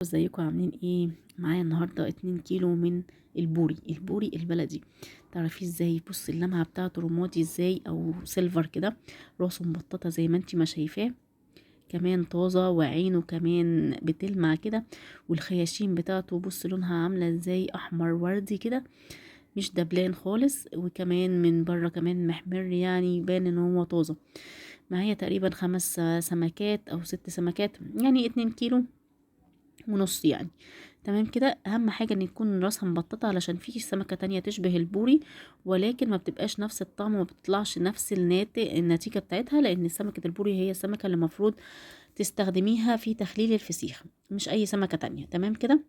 ازيكم عاملين ايه؟ معايا النهارده 2 كيلو من البوري، البوري البلدي. تعرفيه ازاي؟ بص اللمعة بتاعته رمادي ازاي او silver كده، راسه مبططه زي ما انتي ما شايفاه، كمان طازة وعينه كمان بتلمع كده، والخياشيم بتاعته بص لونها عامله ازاي، احمر وردي كده، مش دبلان خالص، وكمان من بره كمان محمر، يعني يبان ان هو طازة. معايا تقريبا 5 سمكات او 6 سمكات، يعني 2 كيلو ونص يعني. تمام كده. اهم حاجة ان يكون راسها مبططه، علشان في سمكة تانية تشبه البوري ولكن ما بتبقاش نفس الطعم وما بتطلعش نفس النتيجة بتاعتها، لان سمكة البوري هي السمكة اللي المفروض تستخدميها في تخليل الفسيخ، مش اي سمكة تانية. تمام كده.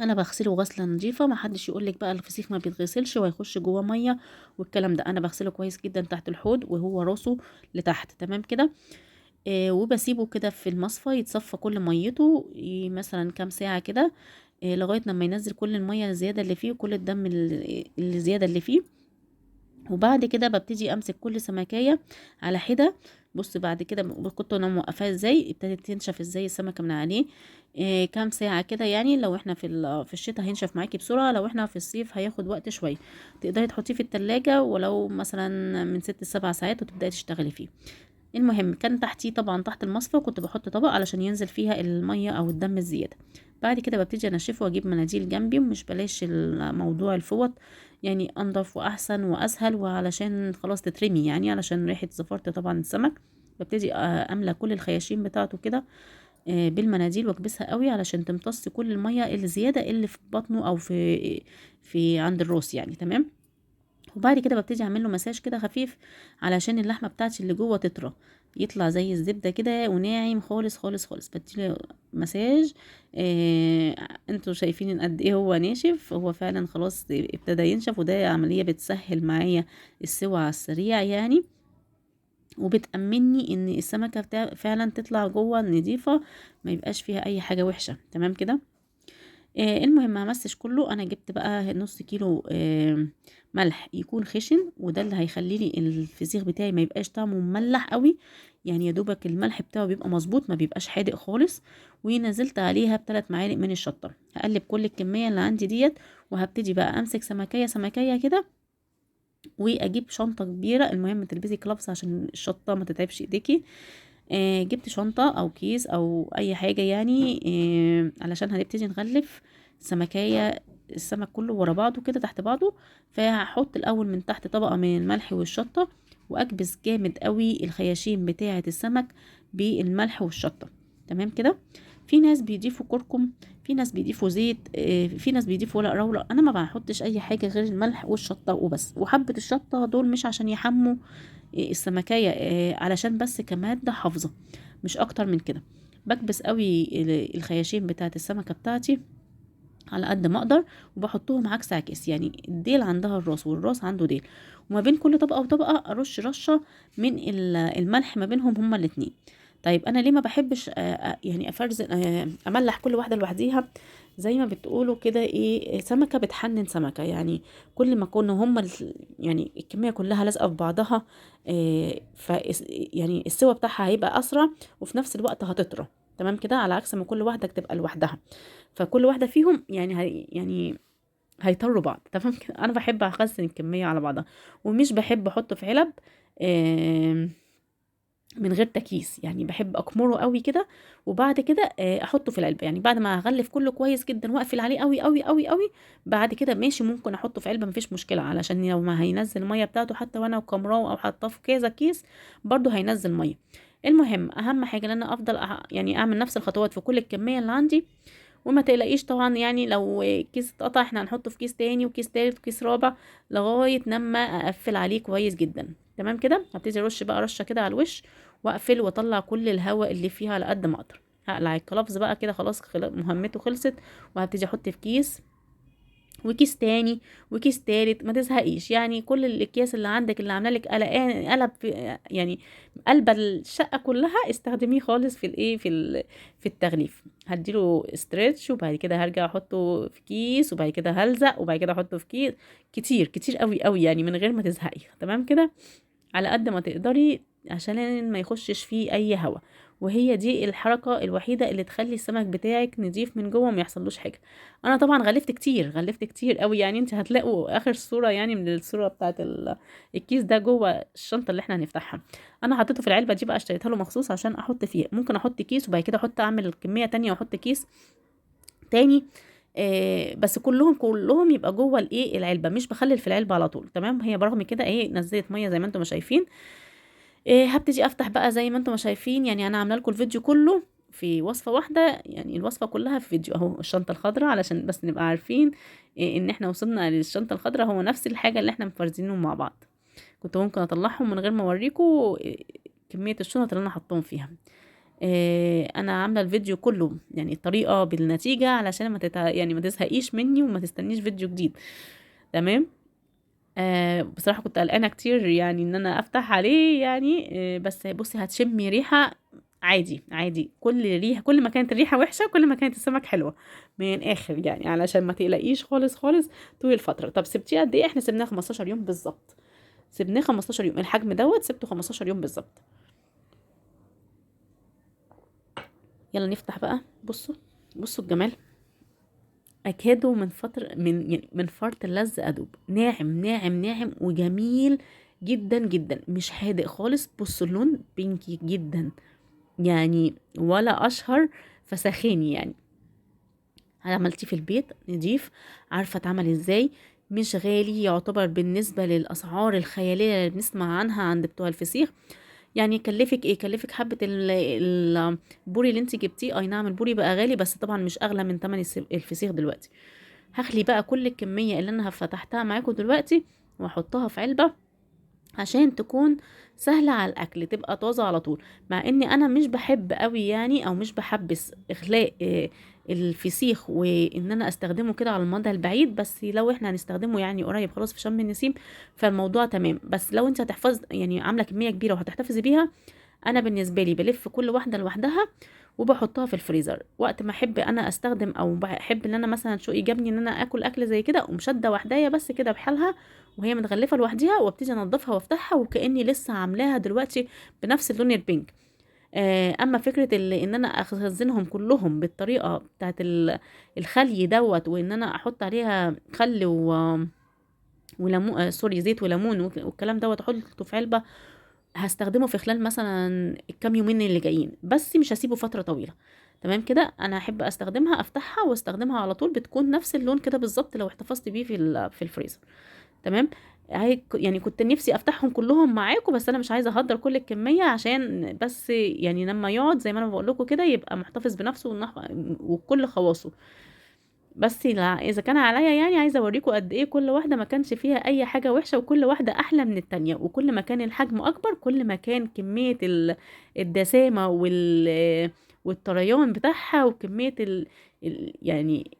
انا بغسله غسله نظيفة، ما حدش يقولك بقى الفسيخ ما بيتغسلش وهيخش جوه مية والكلام ده، انا بغسله كويس جدا تحت الحوض وهو راسه لتحت. تمام كده. وبسيبه كده في المصفى يتصفى كل ميته، مثلا كام ساعة كده، لغاية لما ينزل كل المية الزيادة اللي فيه وكل الدم الزيادة اللي فيه. وبعد كده ببتدي امسك كل سمكايه على حده. بص بعد كده كنت انا موقفاها ازاي، ابتدت تنشف ازاي السمكة من عليه، كام ساعة كده يعني. لو احنا في الشتاء هينشف معاكي بسرعة، لو احنا في الصيف هياخد وقت شوية. تقدري تحطيه في التلاجة ولو مثلا من 6 ل7 ساعات وتبداي تشتغلي فيه. المهم كان تحتيه طبعا تحت المصفى كنت بحط طبق علشان ينزل فيها المية او الدم الزيادة. بعد كده ببتدي انشفه واجيب مناديل جنبي، ومش بلاش الموضوع الفوط، يعني انضف واحسن واسهل، وعلشان خلاص تترمي يعني، علشان ريحه زفرت طبعا السمك. ببتدي املى كل الخياشيم بتاعته كده، بالمناديل واكبسها قوي علشان تمتص كل المية الزيادة اللي في بطنه او في عند الراس يعني. تمام. وبعد كده ببتدي اعمل له مساج كده خفيف علشان اللحمة بتاعتي اللي جوه تطرى، يطلع زي الزبدة كده وناعم خالص خالص خالص. بديله مساج، انتوا شايفين قد ايه هو ناشف، هو فعلا خلاص ابتدى ينشف، وده عملية بتسهل معايا السوى على السريع يعني، وبتأمني ان السمكة فعلا تطلع جوه نظيفة، ما يبقاش فيها اي حاجة وحشة. تمام كده. المهم ما همسش كله، انا جبت بقى نص كيلو ملح يكون خشن، وده اللي هيخلي لي الفسيخ بتاعي ما يبقاش طعمه مملح قوي، يعني يا دوبك الملح بتاعه بيبقى مظبوط، ما بيبقاش حادق خالص. ونزلت عليها ب3 معالق من الشطه. هقلب كل الكمية اللي عندي ديت، وهبتدي بقى امسك سمكيه سمكيه كده، واجيب شنطه كبيرة. المهم تلبسي gloves عشان الشطه ما تتعبش ايديكي. جبت شنطه او كيس او اي حاجة يعني، علشان هنبتدي نغلف سمكايه السمك كله ورا بعضه كده تحت بعضه. فهحط الاول من تحت طبقه من الملح والشطه، واكبس جامد قوي الخياشيم بتاعه السمك بالملح والشطه. تمام كده. في ناس بيضيفوا كركم، في ناس بيضيفوا زيت، في ناس بيضيفوا ورق راولة. انا ما بحطش اي حاجة غير الملح والشطه وبس. وحبه الشطه دول مش عشان يحموا السمكايه، علشان بس كمادة حافظه، مش اكتر من كده. بكبس قوي الخياشيم بتاعه السمكة بتاعتي على قد ما اقدر، وبحطهم عكس عكس، يعني الديل عندها الراس والراس عنده ديل، وما بين كل طبقه وطبقه ارش رشه من الملح ما بينهم هما الاتنين. طيب انا ليه ما بحبش، يعني افرز، املح كل واحدة لوحديها؟ زي ما بتقولوا كده، ايه، سمكة بتحنن سمكة، يعني كل ما كنا هما يعني الكمية كلها لازقه في بعضها، ف يعني السوى بتاعها هيبقى اسرع، وفي نفس الوقت هتطرى. تمام كده، على عكس ما كل واحدة تبقى لوحدها، فكل واحدة فيهم هيطروا بعض. تمام كده. انا بحب اخزن الكمية على بعضها، ومش بحب احطه في علب، من غير تكييس، يعني بحب اكمره قوي كده، وبعد كده، احطه في العلبة. يعني بعد ما اغلف كله كويس جدا واقفل عليه قوي قوي قوي قوي، بعد كده ماشي ممكن احطه في علبة مفيش مشكلة، علشان لو ما هينزل المية بتاعته حتى وانا وكمراه او حاطاه في كذا كيس برضو هينزل مية. المهم اهم حاجة ان انا افضل اعمل نفس الخطوات في كل الكمية اللي عندي، وما تقلقيش طبعا، يعني لو كيس اتقطع احنا هنحطه في كيس تاني وكيس تالت وكيس رابع لغاية لما اقفل عليه كويس جدا. تمام كده. هبتدي ارش بقى رشه كده على الوش، واقفل واطلع كل الهواء اللي فيها على قد ما اقدر. هقلع الكلافز بقى كده خلاص، مهمته خلصت، وهبتدي احط في كيس وكيس تاني وكيس تالت. ما تزهقيش، يعني كل الاكياس اللي عندك اللي عامله لك قلقان قلب في، يعني قلب الشقة كلها، استخدميه خالص في الايه، في التغليف. هديله stretch، وبعد كده هرجع احطه في كيس، وبعد كده هلزق، وبعد كده احطه في كيس، كتير كتير قوي قوي يعني، من غير ما تزهقي. تمام كده، على قد ما تقدري عشان ما يخشش فيه اي هوا. وهي دي الحركة الوحيدة اللي تخلي السمك بتاعك نضيف من جوه وما يحصلوش حاجة. انا طبعا غلفت كتير، غلفت كتير قوي، يعني انت هتلاقوا اخر صوره يعني من الصورة بتاعت الكيس ده جوه الشنطة اللي احنا هنفتحها. انا حطيته في العلبة دي بقى، اشتريتها له مخصوص عشان احط فيها، ممكن احط كيس وبعد كده احط اعمل كمية تانية واحط كيس تاني، بس كلهم يبقى جوه الايه العلبة، مش بخلل في العلبة على طول. تمام، هي برغم كده ايه نزلت مية زي ما انتم ما شايفين. هبتدي افتح بقى زي ما انتم ما شايفين، يعني انا عامله لكم الفيديو كله في وصفه واحدة، يعني الوصفة كلها في فيديو اهو. الشنطة الخضراء علشان بس نبقى عارفين ان احنا وصلنا للشنطه الخضراء، هو نفس الحاجة اللي احنا مفرزينهم مع بعض. كنت ممكن اطلعهم من غير ما اوريكم كمية الشنط اللي انا حطاهم فيها. انا عامله الفيديو كله يعني الطريقة بالنتيجة علشان ما يعني ما تزهقيش مني وما تستنيش فيديو جديد. تمام، بصراحة كنت قلقانة كتير يعني ان انا افتح عليه يعني، بس بصي هتشمي ريحه عادي عادي، كل ريحه، كل ما كانت الريحة وحشة كل ما كانت السمك حلوة من الاخر يعني، علشان ما تقلقيش خالص خالص طول الفترة. طب سبتيه قد ايه؟ احنا سيبناه 15 يوم بالظبط، سيبناه 15 يوم، الحجم دوت سبته 15 يوم بالظبط. يلا نفتح بقى. بصوا بصوا الجمال، اكادوا من فتر من يعني من فرط اللذة ادوب. ناعم ناعم ناعم وجميل جدا جدا، مش حادق خالص. بصوا اللون بينكي جدا يعني، ولا اشهر فسخيني يعني. عملتيه في البيت نضيف، عارفه اتعمل ازاي، مش غالي يعتبر بالنسبة للاسعار الخيالية اللي بنسمع عنها عند بتوع الفسيخ. يعني كلفك ايه؟ كلفك حبه البوري اللي انت جبتيه. اي نعم البوري بقى غالي، بس طبعا مش اغلى من تمن الفسيخ دلوقتي. هخلي بقى كل الكمية اللي انا فتحتها معاكم دلوقتي واحطها في علبة عشان تكون سهلة على الاكل، تبقى طازة على طول. مع اني انا مش بحب قوي يعني، او مش بحبس اخلاء الفسيخ وان انا استخدمه كده على المدى البعيد، بس لو احنا هنستخدمه يعني قريب خلاص في شم النسيم فالموضوع تمام. بس لو انت هتحفظ يعني عامله كمية كبيرة وهتحتفظي بيها، انا بالنسبة لي بلف كل واحدة لوحدها وبحطها في الفريزر وقت ما احب انا استخدم، او بحب ان انا مثلا شوقي جابني ان انا اكل اكل زي كده، ومشده وحدايه بس كده بحالها وهي متغلفه لوحديها، وابتدي انضفها وافتحها وكاني لسه عاملاها دلوقتي بنفس اللون البينك. اما فكرة ان انا اخزنهم كلهم بالطريقة بتاعت الخلي دوت، وان انا احط عليها خل وليمون، sorry زيت وليمون والكلام دوت، احطه في علبة هستخدمه في خلال مثلا الكام يومين اللي جايين، بس مش هسيبه فترة طويلة. تمام كده، انا احب استخدمها، افتحها واستخدمها على طول، بتكون نفس اللون كده بالظبط لو احتفظت بيه في الفريزر. تمام، يعني كنت نفسي افتحهم كلهم معاكم، بس انا مش عايزه اهدر كل الكمية عشان بس يعني لما يقعد زي ما انا بقول لكم كده يبقى محتفظ بنفسه وكل خواصه. بس اذا كان عليا يعني عايزه اوريكم قد ايه كل واحدة ما كانش فيها اي حاجة وحشة، وكل واحدة احلى من التانية، وكل ما كان الحجم اكبر كل ما كان كمية الدسامه والطريان بتاعها، وكمية يعني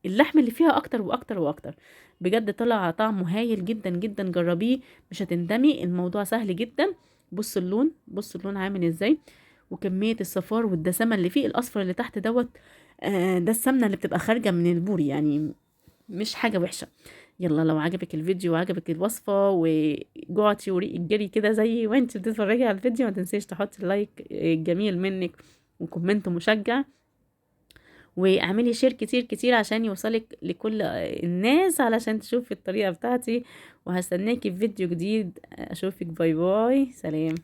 اللحم اللي فيها اكتر واكتر واكتر. بجد طلع طعمه هايل جدا جدا، جربيه مش هتندمي، الموضوع سهل جدا. بصوا اللون، بصوا اللون عامل ازاي، وكمية الصفار والدسامه اللي فيه. الاصفر اللي تحت دوت، ده السمنة اللي بتبقى خارجه من البوري، يعني مش حاجة وحشة. يلا لو عجبك الفيديو وعجبك الوصفة وجوعتي وريقك جري كده زي وانت بتتفرجي على الفيديو، ما تنسيش تحطي like الجميل منك و comment مشجع، واعملي share كتير كتير عشان يوصلك لكل الناس علشان تشوفي الطريقة بتاعتي. وهستناكي في فيديو جديد، اشوفك، bye bye، سلام.